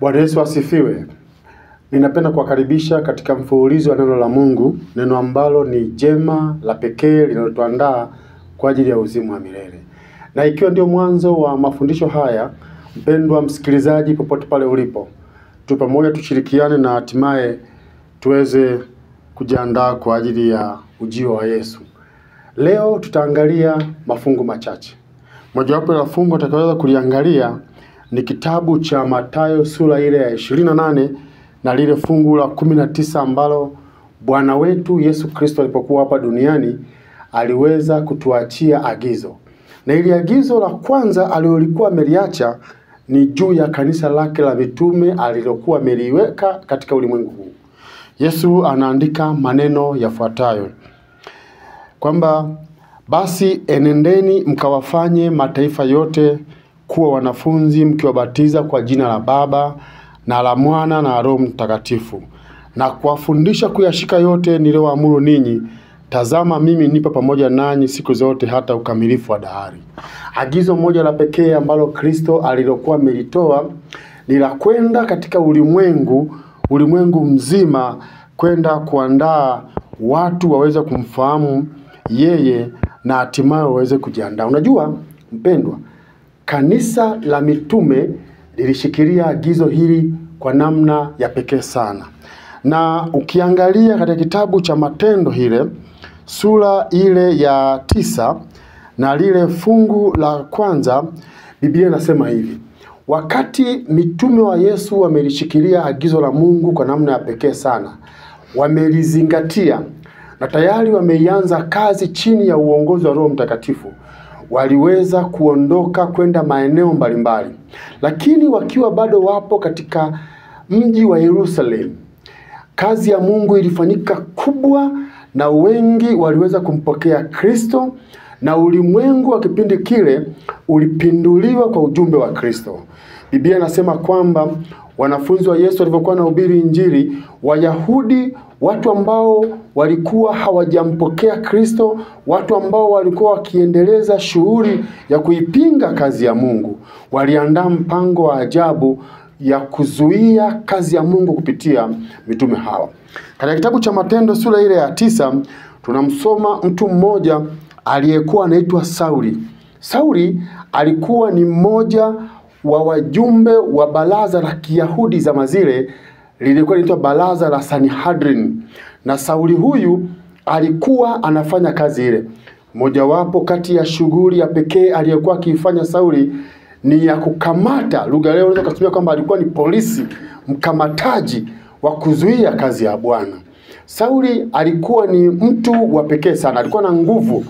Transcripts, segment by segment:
Bwana Yesu asifiwe. Ninapenda kuwakaribisha katika mfululizo wa neno la Mungu, neno ambalo ni jema la pekee linalotuandaa kwa ajili ya uzima wa milele. Na ikiwa ndio mwanzo wa mafundisho haya, mpendwa msikilizaji, popote pale ulipo, tu pamoja tushirikiane na hatimaye tuweze kujiandaa kwa ajili ya ujio wa Yesu. Leo tutaangalia mafungu machache. Mojawapo ya fungu tutakayoweza kuliangalia ni kitabu cha Mathayo sura ile ya 28 na lile fungu la 19 ambalo Bwana wetu Yesu Kristo alipokuwa hapa duniani aliweza kutuachia agizo. Na ile agizo la kwanza alilolikuwa ameliacha ni juu ya kanisa lake la mitume alilokuwa ameliweka katika ulimwengu huu. Yesu anaandika maneno yafuatayo kwamba basi enendeni mkawafanye mataifa yote kuwa wanafunzi, mkiwabatiza kwa jina la Baba na la Mwana na Roho Mtakatifu, na kuwafundisha kuyashika yote niliyowaamuru ninyi. Tazama, mimi nipo pamoja nanyi siku zote hata ukamilifu wa dahari. Agizo moja la pekee ambalo Kristo alilokuwa amelitoa ni la kwenda katika ulimwengu mzima, kwenda kuandaa watu waweze kumfahamu yeye na hatimaye waweze kujiandaa. Unajua mpendwa, kanisa la mitume lilishikilia agizo hili kwa namna ya pekee sana. Na ukiangalia katika kitabu cha Matendo hile sura ile ya 9 na lile fungu la kwanza, Biblia inasema hivi: wakati mitume wa Yesu wamelishikilia agizo la Mungu kwa namna ya pekee sana, wamelizingatia na tayari wameianza kazi chini ya uongozi wa Roho Mtakatifu, waliweza kuondoka kwenda maeneo mbalimbali. Lakini wakiwa bado wapo katika mji wa Yerusalemu, kazi ya Mungu ilifanyika kubwa na wengi waliweza kumpokea Kristo, na ulimwengu wa kipindi kile ulipinduliwa kwa ujumbe wa Kristo. Biblia inasema kwamba wanafunzi wa Yesu walivyokuwa wanahubiri Injili, Wayahudi, watu ambao walikuwa hawajampokea Kristo, watu ambao walikuwa wakiendeleza shughuli ya kuipinga kazi ya Mungu, waliandaa mpango wa ajabu ya kuzuia kazi ya Mungu kupitia mitume hawa. Katika kitabu cha Matendo sura ile ya 9 tunamsoma mtu mmoja aliyekuwa anaitwa Sauli. Sauli alikuwa ni mmoja wa wajumbe wa baraza la Kiyahudi zama zile, lilikuwa linaitwa baraza la Sanhedrin. Na Sauli huyu alikuwa anafanya kazi ile. Mojawapo kati ya shughuli ya pekee aliyokuwa akiifanya Sauli ni ya kukamata, lugha leo unaweza kutumia kwamba alikuwa ni polisi, mkamataji wa kuzuia kazi ya Bwana. Sauli alikuwa ni mtu wa pekee sana, alikuwa na nguvu.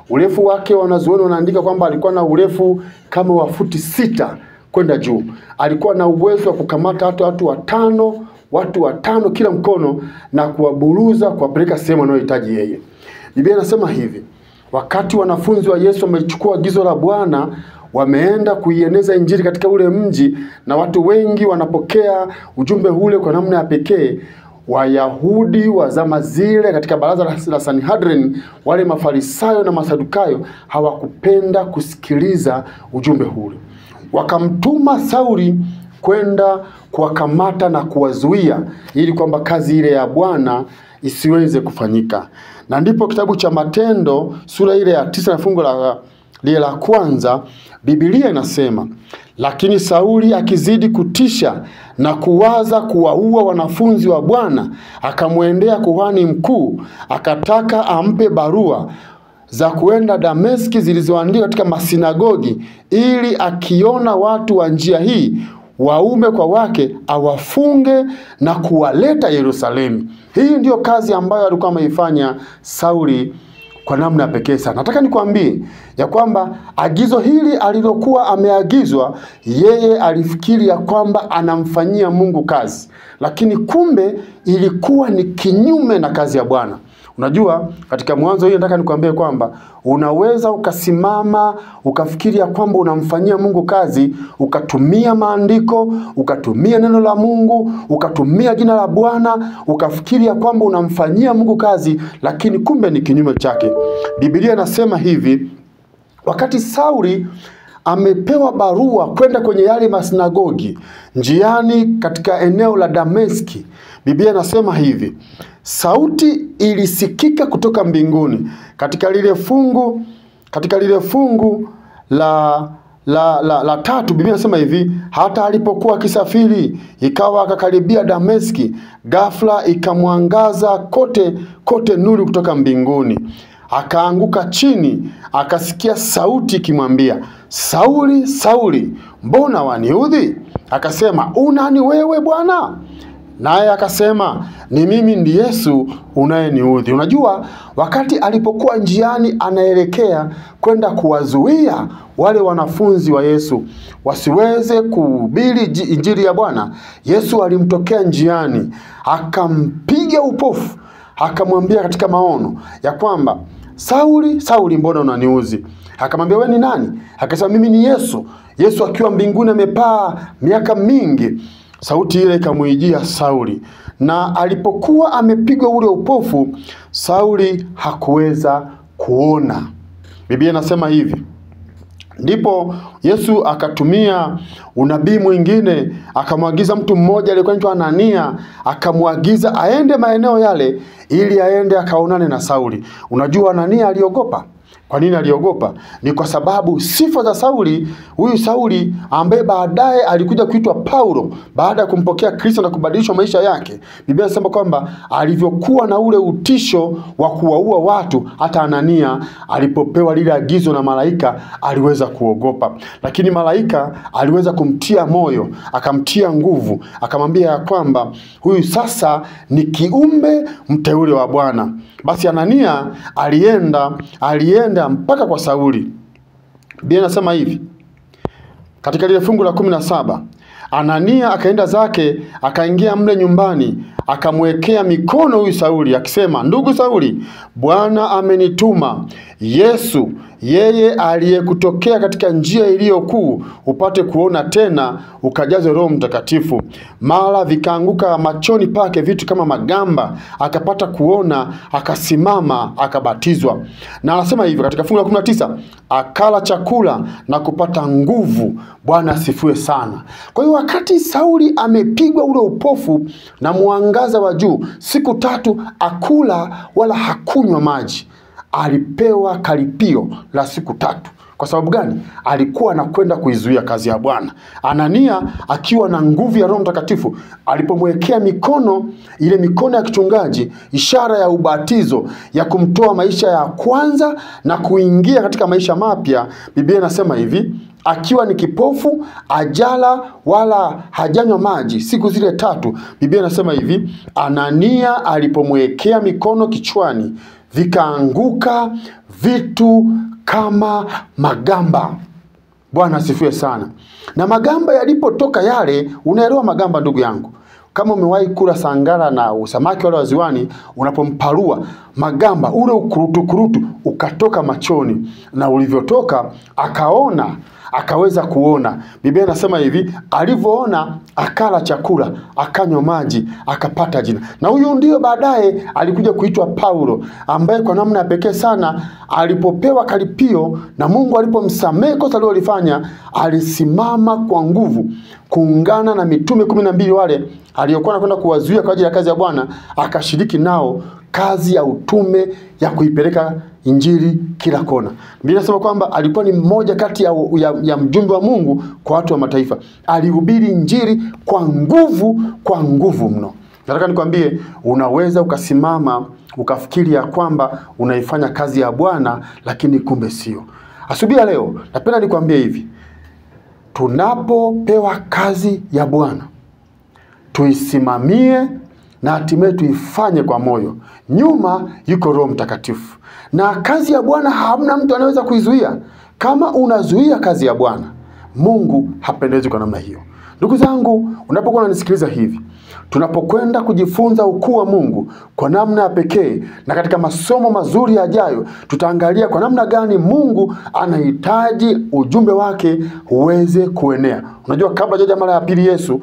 Urefu wake wanazuoni wanaandika kwamba alikuwa na urefu kama wa futi 6 kwenda juu. Alikuwa na uwezo wa kukamata hata watu watano kila mkono na kuwaburuza kuwapeleka sehemu anayohitaji yeye. Biblia inasema hivi: wakati wanafunzi wa Yesu wamechukua agizo la Bwana, wameenda kuieneza Injili katika ule mji na watu wengi wanapokea ujumbe ule kwa namna ya pekee, Wayahudi wa zama zile katika baraza la Sanhedrin, wale Mafarisayo na Masadukayo, hawakupenda kusikiliza ujumbe ule. Wakamtuma Sauli kwenda kuwakamata na kuwazuia ili kwamba kazi ile ya Bwana isiweze kufanyika. Na ndipo kitabu cha Matendo sura ile ya 9 na fungu la lile la kwanza, Biblia inasema, lakini Sauli akizidi kutisha na kuwaza kuwaua wanafunzi wa Bwana, akamwendea kuhani mkuu, akataka ampe barua za kuenda Dameski zilizoandikwa katika masinagogi, ili akiona watu wa njia hii waume kwa wake awafunge na kuwaleta Yerusalemu. Hii ndiyo kazi ambayo alikuwa ameifanya Sauli kwa namna ya pekee sana. Nataka nikwambie ya kwamba agizo hili alilokuwa ameagizwa, yeye alifikiri ya kwamba anamfanyia Mungu kazi, lakini kumbe ilikuwa ni kinyume na kazi ya Bwana. Unajua, katika mwanzo hii nataka nikwambie kwamba unaweza ukasimama ukafikiria kwamba unamfanyia Mungu kazi, ukatumia maandiko, ukatumia neno la Mungu, ukatumia jina la Bwana, ukafikiria kwamba unamfanyia Mungu kazi, lakini kumbe ni kinyume chake. Biblia inasema hivi: wakati Sauli amepewa barua kwenda kwenye yale masinagogi njiani katika eneo la Dameski, Biblia inasema hivi: sauti ilisikika kutoka mbinguni. Katika lile fungu la 3, Biblia inasema hivi: hata alipokuwa akisafiri, ikawa akakaribia Dameski, ghafla ikamwangaza kote kote nuru kutoka mbinguni. Akaanguka chini, akasikia sauti ikimwambia, Sauli, Sauli, mbona waniudhi? Akasema, unani wewe Bwana? Naye akasema, ni mimi ndi Yesu unayeniudhi. Unajua, wakati alipokuwa njiani anaelekea kwenda kuwazuia wale wanafunzi wa Yesu wasiweze kuhubiri injili ya Bwana, Yesu alimtokea njiani, akampiga upofu, akamwambia katika maono ya kwamba, Sauli, Sauli, mbona unaniudhi? Akamwambia, wewe ni nani? Akasema, mimi ni Yesu. Yesu akiwa mbinguni amepaa miaka mingi. Sauti ile ikamuijia Sauli, na alipokuwa amepigwa ule upofu, Sauli hakuweza kuona. Biblia inasema hivi: ndipo Yesu akatumia unabii mwingine, akamwagiza mtu mmoja aliyekuwa anaitwa Anania, akamwagiza aende maeneo yale ili aende akaonane na Sauli. Unajua Anania aliogopa. Kwa nini aliogopa? Ni kwa sababu sifa za Sauli, huyu Sauli ambaye baadaye alikuja kuitwa Paulo baada ya kumpokea Kristo na kubadilishwa maisha yake. Biblia inasema kwamba alivyokuwa na ule utisho wa kuwaua watu, hata Anania alipopewa lile agizo na malaika aliweza kuogopa. Lakini malaika aliweza kumtia moyo, akamtia nguvu, akamwambia ya kwamba huyu sasa ni kiumbe mteule wa Bwana. Basi Anania alienda mpaka kwa Sauli. Biblia inasema hivi katika lile fungu la 17, Anania akaenda zake, akaingia mle nyumbani, akamwekea mikono huyu Sauli akisema, ndugu Sauli, Bwana amenituma Yesu, yeye aliyekutokea katika njia iliyo kuu, upate kuona tena, ukajazwe Roho Mtakatifu. Mara vikaanguka machoni pake vitu kama magamba, akapata kuona, akasimama, akabatizwa. Na anasema hivi katika fungu la 19, akala chakula na kupata nguvu. Bwana asifiwe sana. Kwa hiyo wakati Sauli amepigwa ule upofu na mwangaza wa juu, siku 3 akula wala hakunywa maji. Alipewa karipio la siku 3. Kwa sababu gani? Alikuwa anakwenda kuizuia kazi ya Bwana. Anania akiwa na nguvu ya Roho Mtakatifu, alipomwekea mikono, ile mikono ya kichungaji, ishara ya ubatizo, ya kumtoa maisha ya kwanza na kuingia katika maisha mapya, Biblia inasema hivi: akiwa ni kipofu, ajala wala hajanywa maji siku zile 3. Biblia inasema hivi: Anania alipomwekea mikono kichwani, vikaanguka vitu kama magamba. Bwana asifiwe sana. Na magamba yalipotoka yale, unaelewa magamba ndugu yangu, kama umewahi kula sangara na samaki wale wa ziwani, unapomparua magamba, ule ukurutu kurutu ukatoka machoni, na ulivyotoka akaona, akaweza kuona. Biblia inasema hivi, alivyoona akala chakula, akanywa maji, akapata jina. Na huyu ndio baadaye alikuja kuitwa Paulo, ambaye kwa namna ya pekee sana alipopewa karipio na Mungu alipomsamehe kosa alilofanya, alisimama kwa nguvu kuungana na mitume 12 wale aliyokuwa anakwenda kuwazuia kwa ajili ya kazi ya Bwana, akashiriki nao kazi ya utume ya kuipeleka injili kila kona. Biblia inasema kwamba alikuwa ni mmoja kati ya mjumbe wa Mungu kwa watu wa mataifa. Alihubiri injili kwa nguvu, kwa nguvu mno. Nataka nikwambie, unaweza ukasimama ukafikiri ya kwamba unaifanya kazi ya Bwana, lakini kumbe sio. Asubuhi ya leo napenda nikwambie hivi: tunapopewa kazi ya Bwana tuisimamie na hatimaye tuifanye kwa moyo. Nyuma yuko Roho Mtakatifu. Na kazi ya Bwana hamna mtu anaweza kuizuia. Kama unazuia kazi ya Bwana, Mungu hapendezwi kwa namna hiyo. Ndugu zangu, unapokuwa unanisikiliza hivi, tunapokwenda kujifunza ukuu wa Mungu kwa namna ya pekee, na katika masomo mazuri yajayo tutaangalia kwa namna gani Mungu anahitaji ujumbe wake uweze kuenea. Unajua, kabla hajaja mara ya pili Yesu,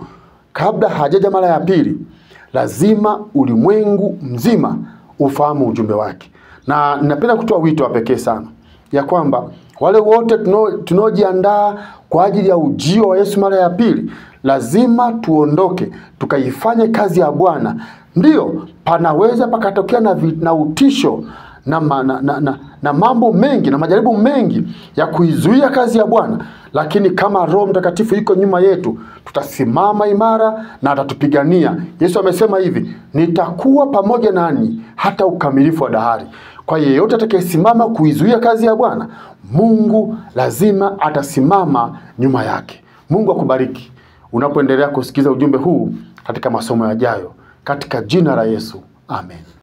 kabla hajaja mara ya pili, lazima ulimwengu mzima ufahamu ujumbe wake. Na ninapenda kutoa wito wa pekee sana ya kwamba Wale wote tunaojiandaa kwa ajili ya ujio wa Yesu mara ya pili, lazima tuondoke tukaifanye kazi ya Bwana. Ndiyo, panaweza pakatokea na utisho na mambo mengi na majaribu mengi ya kuizuia kazi ya Bwana, lakini kama Roho Mtakatifu yuko nyuma yetu, tutasimama imara na atatupigania. Yesu amesema hivi, nitakuwa pamoja nanyi hata ukamilifu wa dahari. Kwa yeyote atakayesimama kuizuia kazi ya Bwana, Mungu lazima atasimama nyuma yake. Mungu akubariki unapoendelea kusikiza ujumbe huu katika masomo yajayo. Katika jina la Yesu, amen.